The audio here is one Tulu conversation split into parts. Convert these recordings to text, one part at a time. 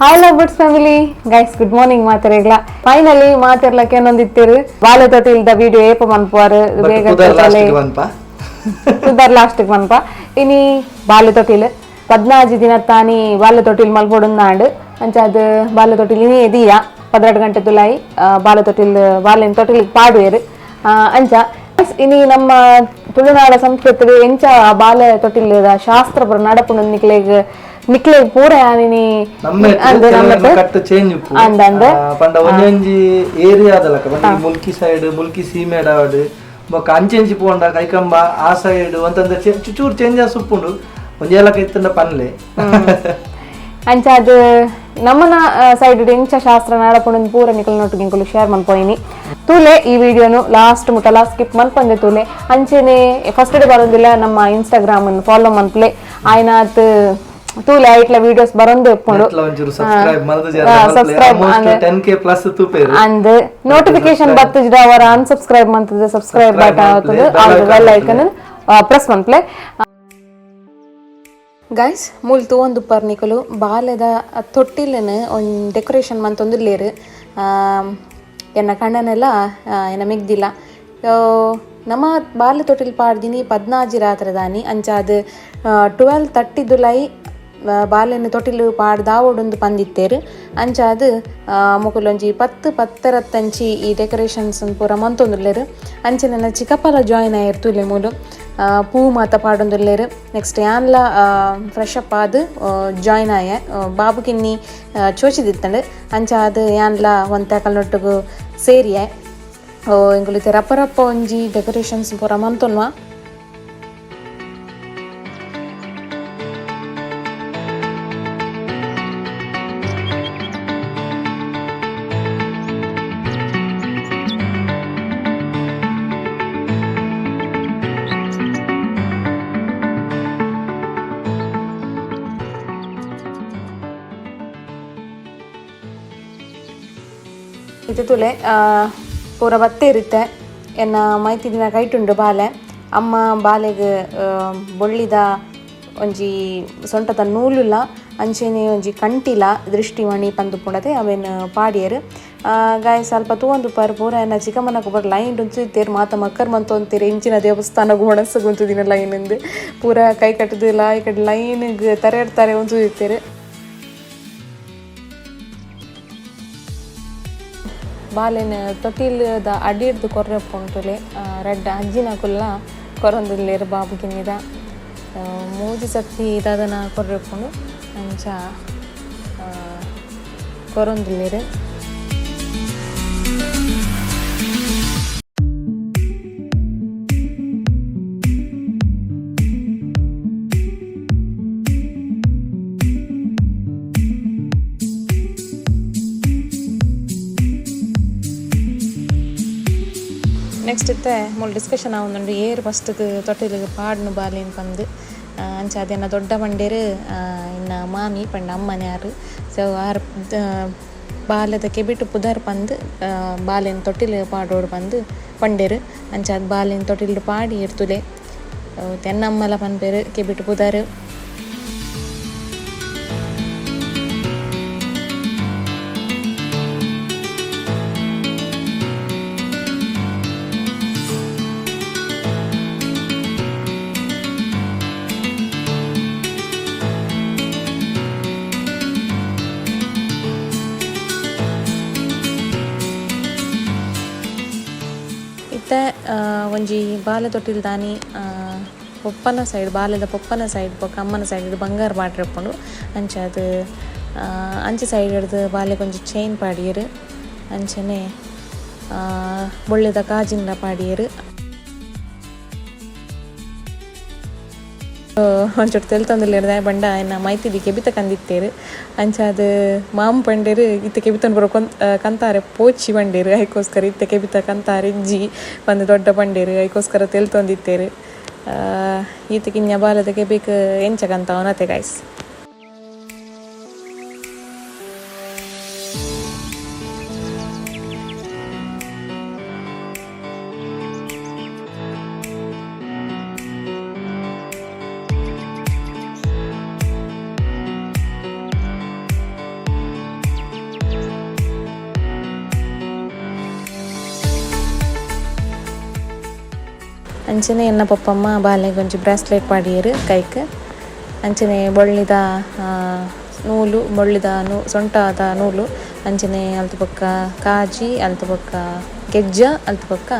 Hi love birds family guys, good morning. ಮಾತೆರೆಗ್ಲ finally ಮಾತೆರ್ಲ ಕೇನೊಂದಿತ್ತೀರು ಬಾಲೆ ತೊಟ್ಟಿಲ್ದ ವಿಡಿಯೋ ಏಪ ಮನ್ಪುವಾರು ಬೇಗ. ಪನ್ಪ. ಪುದರ್ ಲಾಸ್ಟ್ ಮನ್ಪ. ಇನಿ ಬಾಲೆ ತೊಟ್ಟಿಲ್ 14 ದಿನ ತಾನಿ ಬಾಲೆ ತೊಟ್ಟಿಲ್ ಮಲ್ಪೊಡುಂದಾಂಡ್. ಅಂಚ ಅದು ಬಾಲೆ ತೊಟ್ಟಿಲ್ ಇನಿ ಎದಿಯ 12 ಗಂಟೆ ತುಲಾಯಿ ಬಾಲೆ ತೊಟ್ಟಿಲ್ ಬಾಲೆನ್ ತೊಟ್ಟಿಲ್ ಪಾಡುವೆರ್. ಅಂಚ ಇನಿ ನಮ್ಮ ತುಳುನಾಡ ಸಂಸ್ಕೃತಿ ಎಂಚ ಬಾಲೆ ತೊಟ್ಟಿಲ್ ಶಾಸ್ತ್ರ ಪೂರ ನಡಪುಂಡು ನಿಕ್ಲೆಗ್ ನಿಕ್ಲೆಗ್ ಪೂರ ಯಾನಿನಿ ನಮ್ಮ ಅಂದ್ ನಮ್ಮ ಕಟ್ಟು ಚೇಂಜ್ ಉಪ್ಪು. ಅಂದ್ ಅಂದ್. ಪಂಡ ಒಂಜೊಂಜಿ ಏರಿಯಾದ ಲೆಕ್ಕ. ಪಂಡ ಈ ಮುಲ್ಕಿ ಸೈಡ್, ಮುಲ್ಕಿ ಸೀಮೆಡ್ ಆವಡ್, ಬೊಕ್ಕ ಅಂಚೆಂಚಿ ಪೋಂಡ ಕೈಕಂಬ ಆ ಸೈಡ್ ಒಂತಂದ ಚುಚೂರು ಚೇಂಜಸ್ ಉಪ್ಪುಂಡು. ಒಂಜೇ ಲೆಕ್ಕ ಇತ್ತಂಡ ಪನ್ಲೆ. ಅಂಚ ಅದು ನಮ್ಮನ ಸೈಡ್ ಎಂಚ ಶಾಸ್ತ್ರ ನಡಪುಂಡು ಪೂರ ನಿಕಲ್ ನೊಟ್ಟಿಗೆ ಇಂಕುಲು ಶೇರ್ ಮನ್ಪೋಯಿನಿ. ತೂಲೆ ಈ ವಿಡಿಯೋನು ಲಾಸ್ಟ್ ಮುಟ್ಟಲ ಸ್ಕಿಪ್ ಮನ್ಪಂದೆ ತೂಲೆ. ಅಂಚೆನೆ ಫಸ್ಟ್ ಡೇ ಬರೋದಿಲ್ಲ, ನಮ್ಮ ಇನ್ಸ್ಟಾಗ್ರಾಮ್ ಫಾಲೋ ಮನ್ಪ್ಲೆ. ಆಯ್ನಾತ್ ತೂಲೆ, ಐಟ್ಲ ವಿಡಿಯೋಸ್ ಬರೋಂದೇ ಉಪ್ಪುಂಡು. ಎಟ್ಲ ಒಂಚೂರು ಸಬ್ಸ್ಕ್ರೈಬ್ ಮಲ್ದು. Subscribe. 10K plus ತೂಪೇರು. ಅಂದ್ ನೋಟಿಫಿಕೇಶನ್ ಬತ್ತುಜ್ಡ ಅವರ ಅನ್ಸಬ್ಸ್ಕ್ರೈಬ್ ಮಂತದ ಸಬ್ಸ್ಕ್ರೈಬ್ Subscribe button ಮನ್ಪ್ಲೆ, bell icon. Bell icon press ಮನ್ಪ್ಲೆ. Guys, ಮೂಲ್ ತೂವೊಂದು ನಿಕುಲು ಬಾಲೆದ ತೊಟ್ಟಿಲನ್ ಒಂಜಿ ಡೆಕೋರೇಷನ್ ಮಂತೊಂದುಲ್ಲೆರ್. ಎನ್ನ ಕಣ್ಣನೆಲ್ಲ ಎನ್ನ ಮಿಗ್ದಿಲ್ಲ. ನಮ್ಮ ಬಾಲೆ ತೊಟ್ಟಿಲ್ ಪಾಡ್ದಿನಿ 14 ರಾತ್ರಿ ದಾನಿ. ಅಂಚ ಅದು 12:30 ದುಲೈ ಬಾಲೆನ್ ತೊಟ್ಟಿಲು ಪಾಡ್ದಾವೊಡುಂದು ಪಂದಿತ್ತೇರ್. ಅಂಚ ಅದು ಮೊಕುಲೊಂಜಿ ಪತ್ತು ಪತ್ತರತ್ತಂಚಿ ಈ ಡೆಕೋರೇಷನ್ಸ್ ಪೂರ ಮಂತೊಂದುಲ್ಲೆರ್. ಅಂಚೆ ನನ್ನ ಚಿಕ್ಕಪ್ಪಲ ಜಾಯಿನ್ ಆಯೆರ್ ತೂಲೆ ಮೂಲು. ಪೂ ಮಾತ ಪಾಡೊಂದುಲ್ಲೆರ್. ನೆಕ್ಸ್ಟ್ ಯಾನ್ಲ ಫ್ರೆಶ್ ಅಪ್ ಆದ್ ಜಾಯಿನ್ ಆಯೆ. ಬಾಬು ಕಿನ್ನಿ ಚೋಚಿದಿತ್ತಂಡ್. ಅಂಚ ಅದು ಯಾನ್ಲ ಒಂತೆ ಅಕಲ್ನೊಟ್ಟುಗು ಸೇರಿಯೆ. ಎಂಕುಲು ಇತ್ತೆ ರಪ್ಪ ರಪ್ಪ ಒಂಜಿ ಡೆಕೋರೇಷನ್ಸ್ ಪೂರ ಮಂತೊನ್ವ. ಇತ್ತೆ ತೂಲೆ, ಪೂರ ಬತ್ತೇರಿತ್ತೆ. ಎನ್ನ ಮೈತಿದಿನ ಕೈಟುಂಡು ಬಾಲೆ. ಅಮ್ಮ ಬಾಲೆಗ್ ಬೊಳ್ಳಿದ ಒಂಜಿ ಸೊಂಟದ ನೂಲುಲ ಅಂಚೆನೆ ಒಂಜಿ ಕಂಟಿಲ ದೃಷ್ಟಿಮಣಿ ಪಂದು ಪುಂಡತೆ ಅವೆನ್ ಪಾಡಿಯೆರ್. ಗಾಯ್, ಸ್ವಲ್ಪ ತೂವೊಂದು ಪರ್. ಪೂರ ಎನ್ನ ಚಿಕ್ಕಮ್ಮನ ಪೂರ ಲೈನ್ ಉಂತುದಿತ್ತೆರ್. ಮಾತ ಮಕ್ಕರ್ ಮಂತೊಂತೆರ್. ಇಂಚಿನ ದೇವಸ್ಥಾನಗ್ ಒಣಸ್ಗ್ ಉಂತುದಿನ ಲೈನ್ ಇಂದ್ ಪೂರ ಕೈ ಕಟ್ಟುದು ಈ ಕಡೆ ಲೈನ್ ತರೆ ತರೆ ಉಂತುದಿತ್ತೆರ್. ಬಾಲೆನ್ ತೊಟ್ಟಿಲ್ದ ಅಡಿರ್ದ್ ಕೊರ್ರೆ ಉಂಟುಲೆ. ರಡ್ಡ್ ಅಜ್ಜಿನಕುಲ್ಲ ಕೊರೊಂದುಲ್ಲೆರ್. ಬಾಬು ಕಿನ್ನಿದ ಮೂಜಿ ಸರ್ತಿ ದಾದನ ಕೊರ್ರೆ ಉಪ್ಪುಂಡು. ಅಂಚ ಕೊರೊಂದುಲ್ಲೆರ್. ನೆಕ್ಸ್ಟ್ ಇತ್ತೆ ಮೂಲು ಡಿಸ್ಕಷನ್ ಆವೊಂದುಂಡು, ಏರ್ ಫಸ್ಟ್ಗ್ ತೊಟ್ಟಿಲ್ಗ್ ಪಾಡ್ನು ಬಾಲೆನ್ ಪಂದ್. ಅಂಚ ಅದೆನ್ನ ದೊಡ್ಡ ಪಂಡೆರ್ ಇನ್ನ ಮಾಮಿ ಪಂಡ ಅಮ್ಮನೆ ಆರ್. ಸೊ ಆರ್ ಬಾಲೆದ ಕೆಬಿಟ್ ಪುದರ್ ಪಂದ್ ಬಾಲೆನ್ ತೊಟ್ಟಿಲ್ ಪಾಡೋಡು ಪಂದ್ ಪಂಡೆರ್. ಅಂಚ ಬಾಲೆನ್ ತೊಟ್ಟಿಲ್ ಪಾಡಿ ಇರ್ತುಲೆ. ಎನ್ನಮ್ಮಲ ಪನ್ಪೆರ್ ಕೆಬಿಟ್ ಪುದರ್. ಇತ್ತೆ ಒಂಜಿ ಬಾಲೆ ತೊಟ್ಟಿಲ್ ದಾನಿ ಪೊಪ್ಪನ ಸೈಡ್, ಬಾಲೆದ ಪೊಪ್ಪನ ಸೈಡ್ ಬೊಕ್ಕ ಅಮ್ಮನ ಸೈಡ್ ಬಂಗಾರ ಪಾಡ್ರೆ ಉಪ್ಪುಂಡು. ಅಂಚ ಅದು ಅಂಚೆ ಸೈಡ್ ಡ್ದ್ ಬಾಲೆಗ್ ಒಂಜಿ ಚೈನ್ ಪಾಡಿಯೆರ್. ಅಂಚನೆ ಬೊಳ್ಳೆದ ಕಾಜಿನ್ಲ ಪಾಡಿಯೆರ್. ಒಂಚೂರು ತೆಲ್ತೊಂದುಲ್ಲೆರ್. ದಾಯೆ ಪಂಡ ಎನ್ನ ಮೈತಿದಿ ಕೆಬಿತ ಕಂದಿತ್ತೆರ್. ಅಂಚಾದ್ ಮಾಮ್ ಪಂಡೆರ್, ಇತ್ತೆ ಕೆಬಿತನ್ ಪೂರ ಕಂತಾರೆ ಪೋಚಿ ಪಂಡೆರ್. ಐಕೋಸ್ಕರ ಇತ್ತೆ ಕೆಬಿತ ಕಂತಾರೆ ಇಜ್ಜಿ ಪಂದ್ ದೊಡ್ಡ ಪಂಡೆರ್. ಐಕೋಸ್ಕರ ತೆಲ್ತೊಂದಿತ್ತೆರ್. ಈತ್ ಕಿನ್ಯ ಬಾಲೆದ ಕೆಬಿಕ್ ಎಂಚ ಕಂತಾವನತೆ ಗಾಯ್ಸ್. ಅಂಚನೆ ಎನ್ನ ಪಪ್ಪಮ್ಮ ಬಾಲೆಗ್ ಒಂಜಿ ಬ್ರಾಸ್ಲೆಟ್ ಪಾಡಿಯೆರ್ ಕೈಕ್. ಅಂಚನೆ ಬೊಳ್ಳಿದ ನೂಲು, ಬೊಳ್ಳಿದ ಸೊಂಟದ ನೂಲು, ಅಂಚನೆ ಅಲ್ತ ಬೊಕ್ಕ ಕಾಜಿ, ಅಲ್ತ ಬೊಕ್ಕ ಗೆಜ್ಜ, ಅಲ್ತ ಬೊಕ್ಕ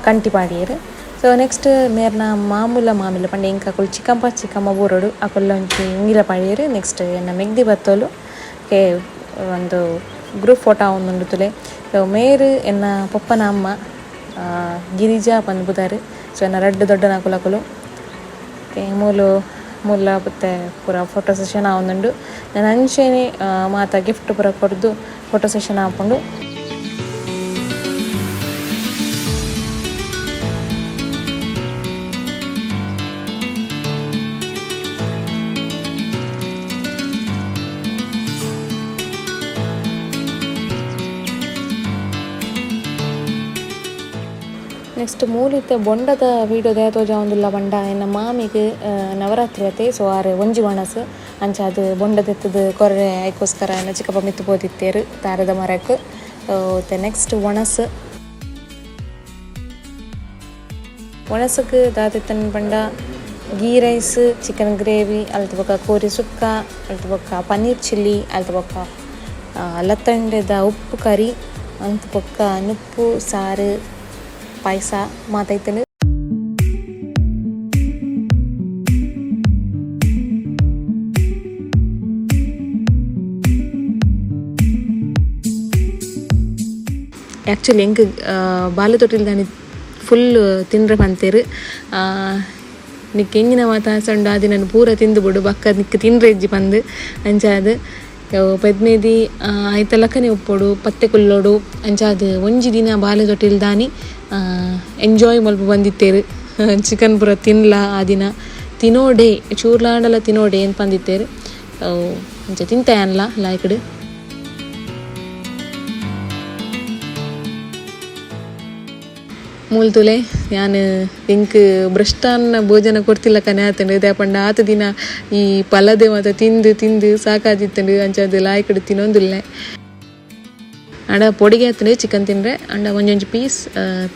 ಕಂಟಿ ಪಾಡಿಯೆರ್. ಸೊ ನೆಕ್ಸ್ಟ್ ಮೇರ್ನ ಮಾಮೂಲ ಮಾಮಿಲ ಪಂಡ ಎಂಕ್ ಅಕುಲು ಚಿಕ್ಕಪ್ಪ ಚಿಕ್ಕಮ್ಮ ಬೂರೊಡು ಅಕುಲು ಒಂಜಿ ಉಂಗಿಲ ಪಾಡಿಯೆರ್. ನೆಕ್ಸ್ಟ್ ಎನ್ನ ಮೆಗ್ದಿ ಬತ್ತೋಲು ಕೆ ಒಂದು ಗ್ರೂಪ್ ಫೋಟೋ ಆವೊಂದುಂಡು ತುಲೆ. ಸೊ ಮೇರ್ ಎನ್ನ ಪೊಪ್ಪನ ಅಮ್ಮ ಗಿರಿಜಾ ಪಂದ್ ಬುದಾರ್. ಸೊ ಎನ್ನ ರಡ್ಡ್ ದೊಡ್ಡನಕುಲು ಅಕುಲು. ಮೂಲು ಮೂಲ ಬತ್ತೆ ಪೂರ ಫೋಟೋ ಸೆಷನ್ ಆವೊಂದುಂಡು. ನನ ಅಂಚೆನೆ ಮಾತ ಗಿಫ್ಟ್ ಪೂರ ಕೊರ್ದು ಫೋಟೋ ಸೆಷನ್ ಆಪುಂಡು. ನೆಕ್ಸ್ಟ್ ಮೂಲಿತ್ತೆ ಬೊಂಡದ ವೀಡಿಯೋ ದಯ ತೋಜಾವೊಂದುಲ್ಲ ಪಂಡ ಎನ್ನ ಮಾಮಿಗ್ ನವರಾತ್ರಿ ಅತೆ. ಸೊ ಆರ್ ಒಂಜಿ ವಣಸ್ ಅಂಚಾದ್ ಬೊಂಡ ದೆತ್ತುದು ಕೊರ್ರೆ ಐಕೋಸ್ಕರ ಎನ್ನ ಚಿಕ್ಕಪ್ಪ ಮಿತ್ತ್ ಪೋದಿತ್ತೆರ್ ತಾರದ ಮರಕ್. ನೆಕ್ಸ್ಟ್ ವಣಸ್ ವಣಸಕ್ ದಾದಿತ್ತನ್ ಪಂಡ ಗೀ rice, chicken gravy, ಅಲ್ತ ಬೊಕ್ಕ ಕೋರಿ ಸುಕ್ಕ, ಅಲ್ತ ಬೊಕ್ಕ ಪನ್ನೀರ್ ಚಿಲ್ಲಿ, ಅಲ್ತ ಬೊಕ್ಕ ಲತ್ತಂಡೆದ ಉಪ್ಪು ಕರಿ, ಅಲ್ತ ಬೊಕ್ಕ ನುಪ್ಪು ಸಾರು ಪಾಯಸ ಮಾತ ಇತ್ತುಂಡು. ಆ್ಯಕ್ಚುಲಿ ಎಂಕ್ ಬಾಲೆ ತೊಟ್ಟಿಲ್ ದಾನಿ ಫುಲ್ ತಿನ್ರೆ ಪಂತೆರ್. ನಿಕ್ಕ್ ಎಂಚಿನ ಮಾತ ಆಸೆ ಉಂಡು ಆ ದಿನನ್ ಪೂರ ತಿಂದು ಬುಡು ಬೊಕ್ಕ ನಿಕ್ಕ್ ತಿನ್ರೆ ಇಜ್ಜಿ ಪಂದ್. ಅಂಚಾದ್ ಪೆದ್ಮೆದಿ ಐತ ಲಕ್ಕನೆ ಉಪ್ಪೊಡು ಪತ್ತೆ ಕುಲ್ಲೊಡು ಅಂಚಾದ್ ಒಂಜಿ ದಿನ ಬಾಲೆ ತೊಟ್ಟಿಲ್ ದಾನಿ ಎಂಜಾಯ್ ಮಲ್ಪ ಬಂದಿತ್ತೇರು. ಚಿಕನ್ ಪೂರ ತಿನ್ಲ ಆ ದಿನ ತಿನೋಡೆ ಚೂರ್ಲಾಂಡಲ ತಿನೋಡೆ ಏನ್ ಪಂದಿತ್ತೇರು. ಅಂಚ ತಿಂತೆ ಅನ್ಲ ಲಾಯ್ಕಡ್. ಮೂಲು ತೂಲೆ ಯಾನ್ ಎಂಕ್ ಭ್ರಷ್ಟಾನ್ನ ಭೋಜನ ಕೊರ್ತಿಲಕನೆ ಆತುಂಡು. ದಾಯೆ ಪಂಡ ಆತ ದಿನ ಈ ಪಲದೆ ಮಾತ ತಿಂದು ತಿಂದು ಸಾಕಾದಿತ್ತುಂಡು. ಅಂಚಾದ್ ಲಾಯ್ಕಡ್ ತಿನೊಂದುಲ್ಲೆ. ಆಂಡ ಪೊಡಿಗೆ ಆತುಂಡು ಚಿಕನ್ ತಿನ್ರೆ. ಆಂಡ ಒಂಜೊಂಜಿ ಪೀಸ್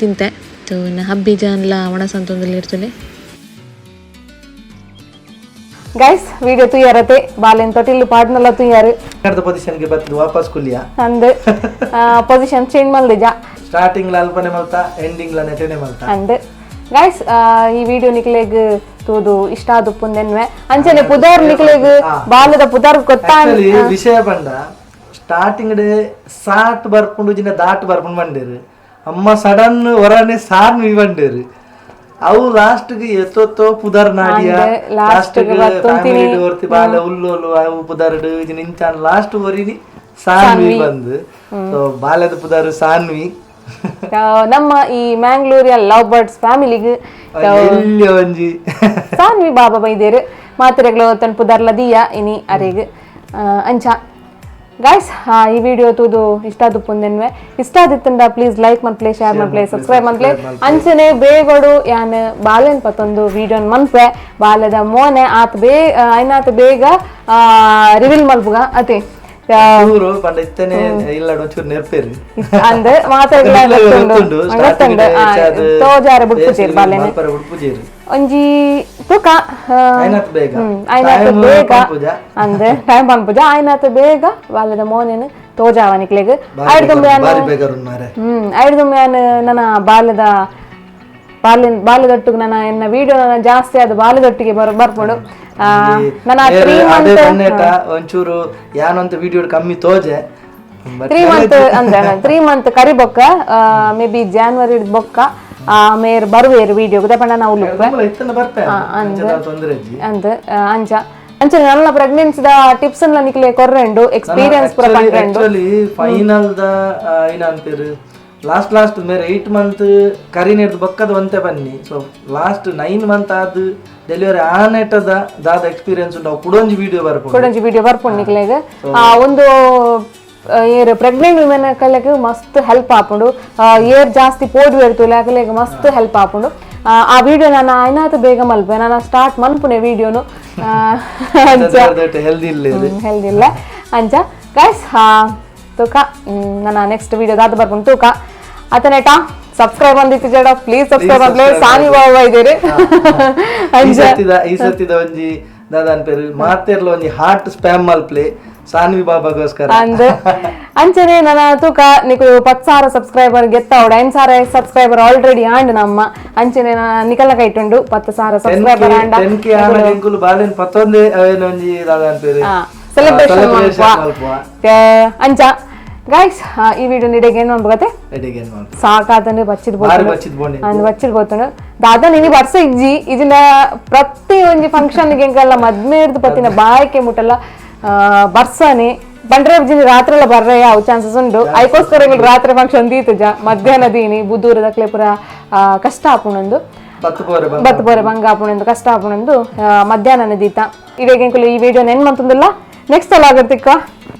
ತಿಂತೆ. ಹಬ್ಬಿ ಜಾನ್ಲ ಒಣಸ್ ಅಂತೊಂದುಲ್ಲೆರ್ ತೂಲೆ. ಗೈಸ್ ವಿಡಿಯೋ ತೂಯರತೆ ಬಾಲೆನ್ ತೊಟಿಲ್ ಪಾಡ್ನಲ ತೂಯರ್. ಪೊಸಿಷನ್ ಗೆ ಬತ್ತುದು ವಾಪಸ್ ಕುಲ್ಲಿಯ ಅಂದ್ ಪೊಸಿಷನ್ ಚೇಂಜ್ ಮಲ್ದಿಜ. ಸ್ಟಾರ್ಟಿಂಗ್ ಲ ಅಲ್ಪನೆ ಮಲ್ತ, ಎಂಡಿಂಗ್ ಲ ನೆಟನೆ ಮಲ್ತ. ಅಂದ್ ಗೈಸ್ ಈ ವಿಡಿಯೋ ನಿಕ್ಲೆಗ್ ತೂದು ಇಷ್ಟ ಆದುಪ್ಪುಂದೆನ್ವೆ. ಅಂಚನೆ ಪುದರ್ ನಿಕ್ಲೆಗ್ ಬಾಲದ ಪುದರ್ ಗೊತ್ತಾ. ಆಕ್ಚುಲಿ ವಿಷಯ ಪಂಡ ಸ್ಟಾರ್ಟಿಂಗ್ ಡೆ ಸಾಟ್ ಬರ್ಪುಂಡು ಜಿನ ದಾಟ್ ಬರ್ಪುಂಡು ಬಂಡೇರು. ಅಮ್ಮ ಸಡನ್ ಹೊರನೆ ಸಾರ್ ಮಿ ಬಂಡೇರು. ಅವು ಲಾಸ್ಟ್ ಗೆ ಎತ್ತೊತ್ತೋ ಪುದರ್ ನಾಡಿಯ ಲಾಸ್ಟ್ ಗೆ ಫ್ಯಾಮಿಲಿ ಹೊರ್ತಿ ಬಾಲೆ ಉಲ್ಲೋಲು ಅವು ಪುದರ್ಡ್ ಜಿನ ಇಂಚಾನ್ ಲಾಸ್ಟ್ ಒರಿನಿ ಸಾನ್ವಿ ಬಂದು. ಸೊ ಬಾಲೆದ ಪುದರ್ ಸಾನ್ವಿ. ನಮ್ಮ ಈ ಮ್ಯಾಂಗ್ಳೂರಿಯನ್ ಲವ್ ಬರ್ಡ್ಸ್ ಫ್ಯಾಮಿಲಿಗ್ ಒಂಜಿ ಸಾನ್ವಿ ಬಾಬಾ ಬೈದೇರು ಮಾತ್ರೆಗಳು ತನ್ನ ಪುದರ್ಲ ದಿಯ ಇನಿ ಅರೆಗ್. ಅಂಚ ಗೈಸ್ ಈ ವಿಡಿಯೋ ತೂದು ಇಷ್ಟ ಆದುಪ್ಪುಂದೆನ್ವೆ. ಇಷ್ಟ ಆದಿತ್ತಂಡ ಪ್ಲೀಸ್ ಲೈಕ್ ಮನ್ಪ್ಲೆ, ಶೇರ್ ಮನ್ಪ್ಲೆ, ಸಬ್ಸ್ಕ್ರೈಬ್ ಮನ್ಪ್ಲೆ. ಅಂಚನೆ ಬೇಗೊಡು ಯಾನ್ ಬಾಲೆನ್ ಪತ್ತೊಂದು ವಿಡಿಯೋನ್ ಮನ್ಪೆ. ಬಾಲೆದ ಮೋನೆ ಆತ್ ಬೇ ಐನಾತ್ ಬೇಗ ರಿವೀಲ್ ಮಲ್ಪುಗ ಅತೆ. ಚೂರು ಪಂಡ ಇತ್ತನೆ ಇಲ್ಲ ಒಂಚೂರು ನೆರ್ಪೇರು ಅಂದ್ ಮಾತೆರ್ಗ್ಲ ಗೊತ್ತುಂಡು. ಗೊತ್ತುಂಡು. ತೋಜಾರೆ ಬುಡ್ಪುಜೆರ್ ಬಾಲೆನ್. ಬುಡ್ಪುಜೆರ್. ಒಂಜಿ ತುಕ ಐನಾತ್ ಬೇಗ. ಐನಾತ್ ಬೇಗ ಅಂದ್ ಟೈಮ್ ಪನ್ಪುಜ. ಐನಾತ್ ಬೇಗ ಬಾಲೆದ ಮೋನೆನ್ ತೋಜಾವ ನಿಕ್ಲೆಗ್. ಐಡ್ದುಂಬ ಯಾನ್ ನನ್ನ ಬಾಲೆದ ಬಾಲೆ ಬಾಲೆದೊಟ್ಟುಗು ನನ್ನ ಎನ್ನ ವಿಡಿಯೋ ನನ್ನ ಜಾಸ್ತಿ ಆದ ಬಾಲೆದೊಟ್ಟಿಗೆ ಬರ್ಪುಂಡು. ನನ್ನ 3 ಮಂತ್ ಒಂಚೂರು ಯಾನಂತ ವಿಡಿಯೋ ಕಮ್ಮಿ ತೋಜೆ. 3 ಮಂತ್ ಅಂದ್ರೆ 3 ಮಂತ್ ಕರಿ ಬೊಕ್ಕ may be January ಬೊಕ್ಕ ಮೇರ್ ಬರುವೇರು ವಿಡಿಯೋ ಪಂಡ ನಾವು ಅಂದ್ ಅಂಚ ಅಂಚ ನನ್ನ ಪ್ರೆಗ್ನೆನ್ಸಿದ ಟಿಪ್ಸ್ ಅನ್ನ ನಿಕ್ಲೆ ಕೊರ್ರೆಂಡು ಎಕ್ಸ್ಪೀರಿಯನ್ಸ್ ಪೂರ ಪಂಡ್ರೆಂಡು. Actually final the ಏನಂತೀರು last last ಮೇರೆ 8 ಮಂತ್ ಕರಿನೇರ್ದು ಬೊಕ್ಕದ ಒಂತೆ ಬನ್ನಿ. So last 9 month ಆದ್ ಡೆಲಿವರಿ ಆನೆಟದ ದಾದ ಎಕ್ಸ್ಪೀರಿಯನ್ಸ್ ಉಂಟು ಕುಡೊಂಜಿ ವಿಡಿಯೋ ಬರ್ಪುಂಡು. ಕುಡೊಂಜಿ ವಿಡಿಯೋ ಬರ್ಪುಂಡು ನಿಕ್ಲೆಗ್. ಒಂದು ಏರ್ ಪ್ರೆಗ್ನೆಂಟ್ ವಿಮೆನ್ ಅಕಲೆಗ್ ಮಸ್ತ್ ಹೆಲ್ಪ್ ಆಪುಂಡು. ಏರ್ ಜಾಸ್ತಿ ಪೋಡ್ವೇರ್ ತೂಲೆ ಅಕಲೆಗ್ ಮಸ್ತ್ ಹೆಲ್ಪ್ ಆಪುಂಡು. ಆ ವಿಡಿಯೋ ನಾನು ಐನಾತ್ ಬೇಗ ಮಲ್ಪೆ. ನಾನು ಸ್ಟಾರ್ಟ್ ಮನ್ಪುನೆ ವಿಡಿಯೋನು. ಹೆಲ್ದಿ ಇಲ್ಲ ಹೆಲ್ದಿ ಇಲ್ಲ. ಅಂಚ ಗೈಸ್ ತೂಕ ನನ್ನ ನೆಕ್ಸ್ಟ್ ವಿಡಿಯೋ ದಾದ ಬರ್ಪುಂಡು ತೂಕ. ಅತನೇಟ ಸಬ್ಸ್ಕ್ರೈಬ್ ಅಂದಿತ್ತು ಪ್ಲೀಸ್ ಸಬ್ಸ್ಕ್ರೈಬ್ ಅಂದ್ರೆ subscribe. ಸಾನಿ ಬಾಬಾ ಇದ್ದೀರಿ. ಈ ಸತಿದ ಒಂಜಿ ದಾದ ಅನ್ಪೇರು ಮಾತೆರ್ಲ ಒಂಜಿ ಹಾರ್ಟ್ ಸ್ಪ್ಯಾಮ್ ಮಲ್ಪ್ಲೆ ಸಾನ್ವಿ ಬಾಬಾಗೋಸ್ಕರ. ಅಂದ್ ಅಂಚನೆ ನನ್ನ ತೂಕ ನಿಕುಲು 10,000 ಸಬ್ಸ್ಕ್ರೈಬರ್ ಗೆತ್ತಾವಡ. 5,000 ಸಬ್ಸ್ಕ್ರೈಬರ್ ಆಲ್ರೆಡಿ ಆಂಡ್ ನಮ್ಮ. ಅಂಚನೆ ನಿಕಲ್ನ ಕೈಟುಂಡು. 10,000 ಸಬ್ಸ್ಕ್ರೈಬರ್ ಆಂಡ 10K ಆನಗ ಎಂಕುಲು ಬಾಲೆನ್ ಪತ್ತೊಂದೆ ಅವೇನ ಒಂಜಿ ದಾದ ಅನ್ಪೇರು ಸೆಲೆಬ್ರೇಷನ್ celebration ಮಲ್ಪುವ. ಅಂಚ ಗೈಸ್, ಈ ವಿಡಿಯೋ ನಿಡೆಗೆ ಏನು ಅನ್ಬೋಗತ್ತೆ. ಎಡೆಗೆ ಏನ್ ಮಲ್ಪುವ. ಸಾಕಾತಂದ್ರೆ ಬಚ್ಚಿದ್. ಬಾರಿ ಬಚ್ಚಿದ್ ಬೋಂಡಿ. ಅಂದ್ ಬಚ್ಚಿದ್ ಬೋತುಂಡು. ದಾದ ನಿನಿ ವರ್ಷ ಇಜ್ಜಿ ಇದನ್ನ ಪ್ರತಿ ಒಂಜಿ ಫಂಕ್ಷನ್ ಎಂಕಲ್ಲ ಮದ್ಮೆ ಹಿಡ್ದು ಪತ್ತಿನ ಬಾಯಕ್ಕೆ ಮುಟ್ಟಲ್ಲ ಬರ್ಸಾನೆ ಬಂಡ್ರೆ ಜಿನಿ ರಾತ್ರಿ ಎಲ್ಲ ಬರ್ರೆ ಯಾವ ಚಾನ್ಸಸ್ ಉಂಟು. ಐಕೋಸ್ಕರ ಎಂಕುಲು ರಾತ್ರಿ ಫಂಕ್ಷನ್ ದೀತುಜ, ಮಧ್ಯಾಹ್ನ ದೀನಿ. ಬುದೂರದಕ್ಲೆ ಪೂರ ಕಷ್ಟ ಆಪುಣೊಂದು. ಬತ್ತು ಪೋರೆ ಬಂದ. ಬತ್ತು ಬೋರೆ ಬಂಗ ಆಪುಣೊಂದು, ಕಷ್ಟ ಆಪುಣೊಂದು ಮಧ್ಯಾಹ್ನನೇ ದೀತ. ಇವಾಗ ಎಂಕುಲು ಈ ವಿಡಿಯೋ ನೆನ್ ಮಂತುಂದಿಲ್ಲ. ನೆಕ್ಸ್ಟ್ ಸಲ ಆಗತ್ತಿಕ್ಕ.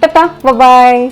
Ta-ta, boy.